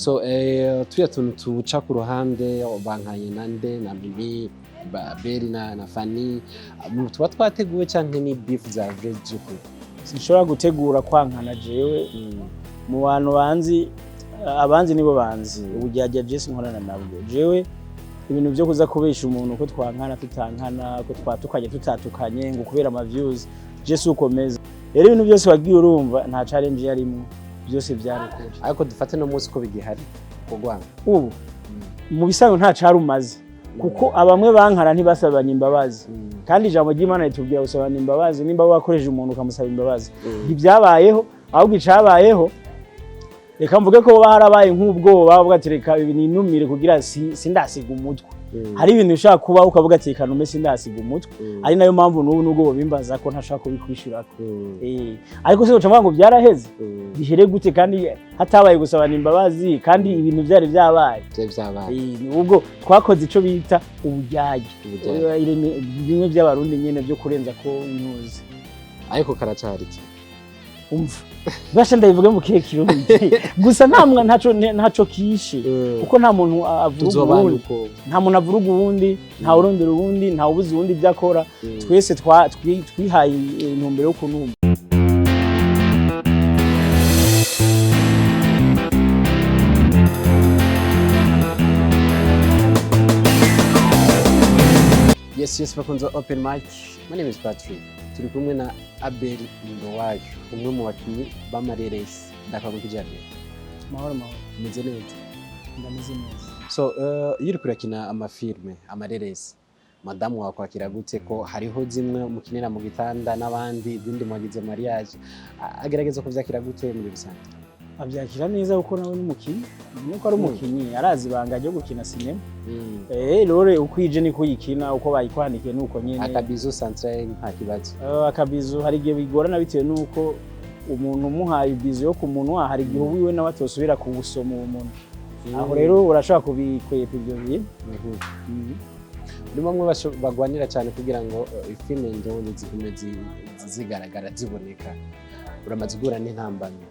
So turiya tuntu tuca ku ruhande, bankanye na nde na Mimi Beri na Fanny, tuba twateguwe canke ni beef za vrai by'ukuri? Sinshobora gutegura kwankana jewe. Mu bantu banzi, abanzi nibo banzi uburyarya. Jesi nkorana nabwo jewe, ibintu byo kuza kubesha umuntu ko twankana tutankana, ko twatukanye tutatukanye, ngo kubera ama views, je ukomeza. Rero ibintu byose wagiye urumva, nta challenge yarimwo, byose byari ukuri. Ariko dufate no munsi ko bigihari kugwana? Ubu mu bisanzwe nta carumaze, kuko abamwe bankara ntibasabanye imbabazi, kandi ijambo ry'Imana ritubwira gusabana imbabazi. Nimba wakoresheje umuntu ukamusaba imbabazi. Ntibyabayeho, ahubwo icabayeho, reka mvuge ko hoba harabaye nk'ubwoba, bavuga ati: "Reka ibi ninumire kugira sindasiga umutwe." Hari ibintu bishobora kubaho ukavuga ati: "Reka nume sindasiga umutwe." Ari nayo mpamvu n'ubu nubwo bobimbaza ko ntashobora kubikwishurako. Ariko se uca mvuga ngo byaraheze? Bihere gute kandi hatabaye gusabana imbabazi, kandi ibintu byari byabaye? Vyari vyabaye. Ubwo twakoze ico bita uburyarya. Uburyarya. Bimwe by'Abarundi nyene byo kurenza ko ntuzi. Ariko karacaritse. Umva basha, ndabivuge mu kihe Kirundi gusa? Nta mwa ntaco kishe, kuko nta muntu avuruga Tuzobana uwundi. uko. Nta muntu avuruga uwundi, nta urondera uwundi, nta ubuza uwundi ibyo akora. Twese twihaye intumbero yo kunuma. Yes, bakunze Open Mic. My name is Patrick. Turi kumwe na Abel Ndowayo, umwe mu bakinyi b'amareresi. Ndakabukije, Abel. Mahoro, mahoro. Umeze neza? Ndameze neza. So, iyo uriko urakina amafilme, amareresi, madamu wakwakira gute, ko hariho zimwe mukinira mu gitanda n'abandi, izindi mwagize mariage? Agerageza kuvyakira gute muri rusange? Abyakira neza, kuko nawe n'umukinyi, nuko ari umukinyi arazi ibanga ryo gukina sinema. Rore uko ije niko uyikina, uko bayikwandikiye nuko nyene. Akabizu central nta kibazo? Akabizu hari igihe bigorana, bitewe nuko umuntu umuhaye ibizu yo ku munwa, hari igihe uwiwe nawe atosubira kuwusoma uwo muntu. Aho rero urashobora kubikwepa ibyo bintu. Ni bamwe bagwanira cyane kugira ngo ifilme ndondi zigume zigaragara, ziboneka. Uramaze guhura n'intambamyi,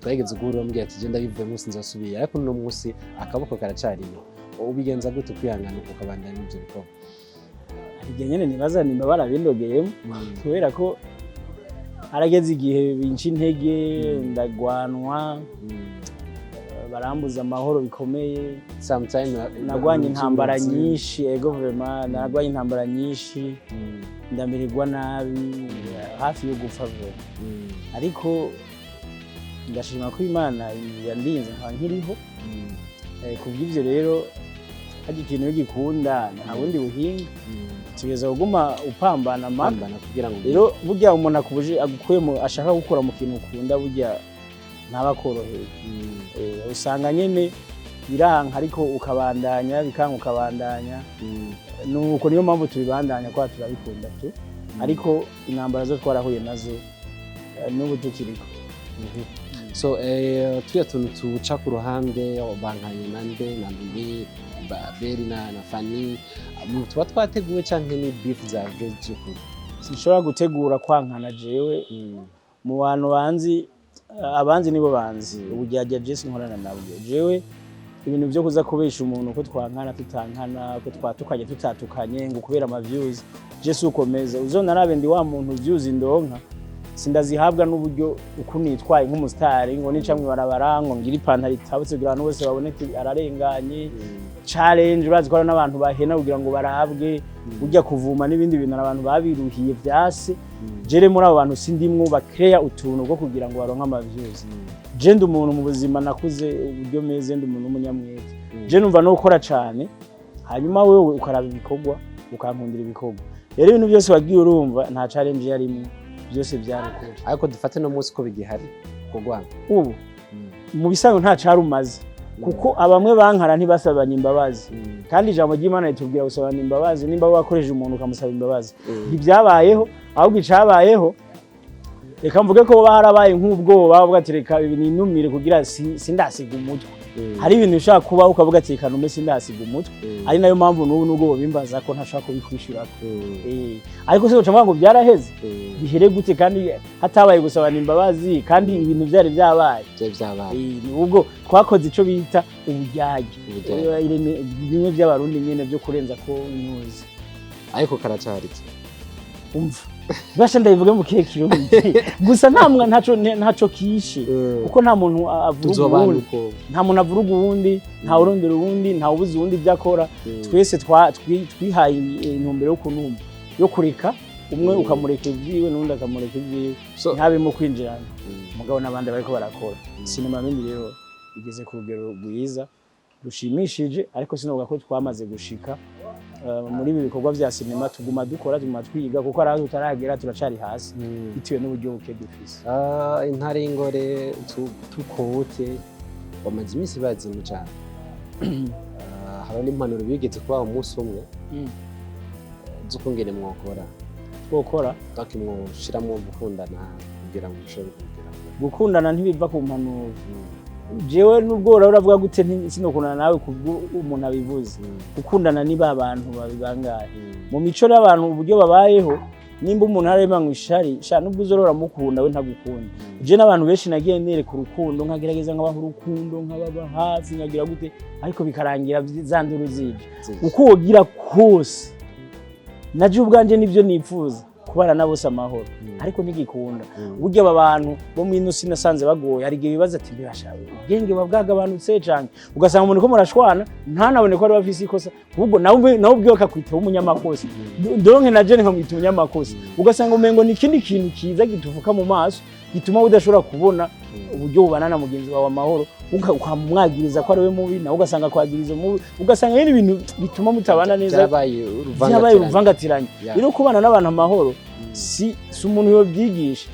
twageze guhura umbwira ati: "Genda bivuyemo, sinzosubira." Ariko uno munsi akaboko karacarimo. Ubigenza gute kwihangana ukabandanya ibyo bikorwa? Hari igihe nyene nibaza nimba barabindogeyemo, kubera ko harageze igihe binca intege, ndagwanwa, barambuza amahoro bikomeye. Sometime Nagwanye intambara nyinshi, ego vraiment, naragwanye intambara nyinshi, ndamererwa nabi, hafi yo gupfa vraiment. Ariko ndashima ko Imana yandinze nkaba nkiriho. Kubw'ivyo rero, harya ikintu iyo ugikunda nta bundi buhinga, tugeza kuguma upambana maka. Pambana kugira ngo Rero burya umuntu akubuje, agukuye mu ashaka gukura mu kintu ukunda, burya ntaba akoroheye. Usanga nyene biranka ariko ukabandanya, bikanka ukabandanya. Nuko niyo mpamvu tubibandanya, kwa turabikunda tu. Ariko intambara zo twarahuye nazo, n'ubu tukiriko. So turiya tuntu tuca ku ruhande, bankanye na nde na Mimi Beri na Fanny, tuba twateguwe canke ni beef za vrai by'ukuri? Sinshobora gutegura kwankana jewe. Mu bantu banzi, abanzi nibo banzi uburyarya. Jesi nkorana nabwo jewe, ibintu byo kuza kubesha umuntu ko twankana tutankana, ko twatukanye tutatukanye, ngo kubera ama views, je ukomeza uzonarabe ndi wa muntu. Views ndonka sindazihabwa n'uburyo uko nitwaye nk'umusitari, ngo nica mw'ibarabara ngo ngire ipantaro itabutse kugira abantu bose babone ati ararenganye. Challenge, urazi ko hari n'abantu bahena kugira ngo barabwe, ujya kuvuma n'ibindi bintu, hari abantu babiruhiye vyase. Jere muri abo bantu sindimwo bakreya utuntu bwo kugira ngo baronke ama views. Je ndi umuntu mu buzima nakuze uburyo meze, ndi umuntu w'umunyamwete. Je numva no gukora cane, hanyuma wewe ukaraba ibikorwa, ukankundira ibikorwa. Rero ibintu byose wagiye urumva, nta challenge yarimwo, byose byari ukuri. Ariko dufate no munsi ko bigihari kugwana? Ubu mu bisanzwe nta carumaze, kuko abamwe bankara ntibasabanye imbabazi, kandi ijambo ry'Imana ritubwira gusabana imbabazi. Nimba wakoresheje umuntu ukamusaba imbabazi. Ntibyabayeho, ahubwo icabayeho, reka mvuge ko hoba harabaye nk'ubwoba, bavuga ati: "Reka ibi ninumire kugira sindasiga umutwe." Hari ibintu bishobora kubaho ukavuga ati: "Reka nume sindasiga umutwe." Ari nayo mpamvu n'ubu nubwo bobimbaza ko ntashobora kubikwishurako. Ariko se uca ngo byaraheze? Bihere gute kandi hatabaye gusabana imbabazi, kandi ibintu byari byabaye? Byari byabaye. Ubwo twakoze ico bita ubujyage. Ubujyage. Bimwe by'Abarundi nyene byo kurenza ko ntuzi. Ariko karacaritse. Umva basha, ndabivuge mu kihe Kirundi gusa? Nta mwa ntaco kishe, kuko nta muntu avuga Tuzobana uwundi. uko. Nta muntu avuruga uwundi, nta urondera uwundi, nta ubuza uwundi ibyo akora. Twese twihaye intumbero yo kunumva, yo kureka umwe, ukamureka ibyiwe n'undi akamureka ibyiwe, So ntabemo kwinjirana. Mugabo n'abandi bariko barakora sinema bindi rero igeze ku rugero rwiza rushimishije, ariko sinovuga ko twamaze gushika muri ibi bikorwa vya sinema. Tuguma dukora, tuguma twiga, kuko ari aho tutaragera, turacari hasi bitewe n'uburyo buke dufise. Ah, Intare y'Ingore, tukote bamaze iminsi bazimu cyane. Ah, hari n'impanuro bigeze kubaha umunsi umwe z'ukungene mwokora. Twokora. Donc mwoshiramwo gukundana kugira ngo mushobore kugera kure. Gukundana ntibiva ku mpanuro. Jewe nubwo uravuga gute, sinokundana nawe kubwo umuntu abivuze. Gukundana ni ba bantu babibangaye mu mico y'abantu, uburyo babayeho. Nimba umuntu arema ngo ishari sha, nubwo uzorora mukunda, we ntagukunda. Je n'abantu benshi nagiye nereka urukundo, nkagerageza nkabaha urukundo, nkababa hafi, nkagira gute, ariko bikarangira za nduru zije. Uko wogira kose, naje ubwanje nibyo nipfuza kubana na bose amahoro, ariko ntigikunda. Burya aba bantu bo mu ino si nasanze bagoye. Hari igihe bibaza ati: "Mbibasha ubwenge buba bwagabanutse?" Canke ugasanga umuntu ko murashwana ntanabone ko ari bafise ikosa, ahubwo nawe ubwiwe akakwita umunyamakosa. Donke na jene nkamwita umunyamakosa. Ugasanga umengo ni ikindi kintu kiza gitufuka mu maso, gituma udashobora kubona uburyo bubana na mugenzi wawe amahoro, ukamwagiriza ko ari we mubi, nawe ugasanga akwagiriza mubi, ugasanga nyine ibintu bituma mutabana neza. Byabaye Byabaye uruvangatirane. uruvangatiranye. Rero kubana n'abantu amahoro si umuntu yobyigisha.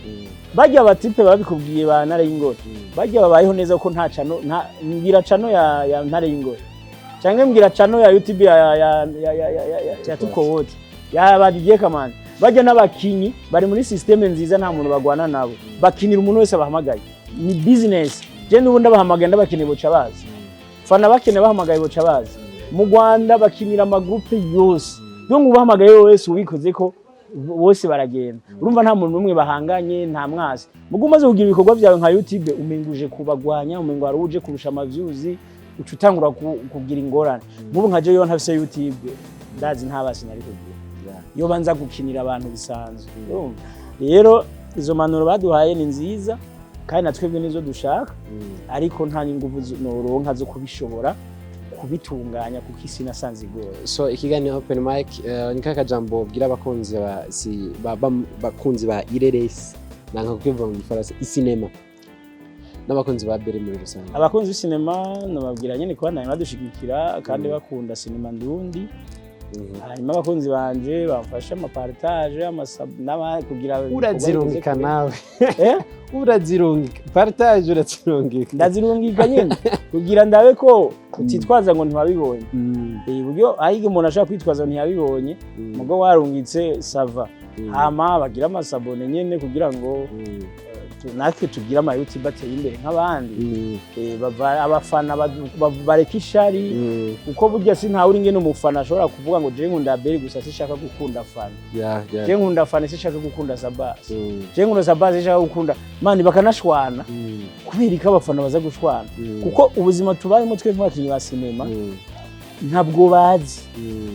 Bajya abatipe babikubwiye ba Ntare y'Ingore, bajya babayeho neza ko nta cano, nta mbwira cano ya Ntare y'Ingore, cyangwa mbwira cano ya YouTube ya Tukowote, ya ba Didier Kamanzi. Bajya n'abakinyi bari muri système nziza, nta muntu bagwana nabo, bakinira umuntu wese abahamagaye, ni business. Je n'ubu ndabahamagaye ndabakeneye boca bazi, fana bakene bahamagaye boca bazi. Mu Rwanda bakinira amagroupe yose, donc ubahamagaye wese ubikoze ko bose baragenda. Urumva nta muntu n'umwe bahanganye, nta mwasi. Mugo umaze kugira ibikorwa byawe nka YouTube, umenga uje kubagwanya, umenga wari uje kurusha amavyuzi, uca utangura kugira ingorane. Nk'ubu nka jewe ntafise YouTube, ndazi nta basi nari kugira iyo banza gukinira abantu bisanzwe. Urumva rero izo mpanuro baduhaye ni nziza, kandi na twebwe nizo dushaka, ariko nta n'inguvu noronka zo kubishobora kubitunganya, kuko isi nasanze igoye. So ikiganiro Open Mic, ni kakajambo bwira abakunzi ba si ba, ba, bakunzi ba Ireresi, nanka kukivuga mu Gifaransa, isinema, n'abakunzi ba Beri muri rusange. Abakunzi b'isinema nababwira nyine kuba badushigikira kandi bakunda sinema ndundi. Hanyuma abakunzi banje bamfashe amapartage, kugira Urazirungika nawe? Eh? Urazirungika partage, urazirungika? Ndazirungika nyine kugira ndabe ko utitwaza ngo ntiwabibonye. Uburyo ahiga umuntu ashobora kwitwaza ngo ntiyabibonye, mugo warungitse ça va. Hama bagira amasabone nyene kugira ngo natwe tugire ama YouTube ateye imbere nk'abandi. Abafana bareka ishari, kuko burya si ntawe uri ngene umufana ashobora kuvuga ngo: "Je nkunda Abeli gusa, sishaka gukunda Fana. Je nkunda Fana, sishaka gukunda Sabasi. Je nkunda Sabasi, sishaka gukunda mani." Bakanashwana. Kubera ko abafana baza gushwana, kuko ubuzima tubayemo twe nk'abakinnyi ba sinema ntabwo bazi.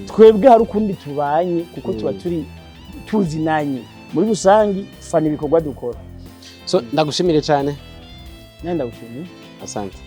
Twebwe hari ukundi tubanye, kuko tuba turi tuzinanye muri rusangi, fana ibikorwa dukora. So ndagushimire cyane. Nenda gushimira. Asante.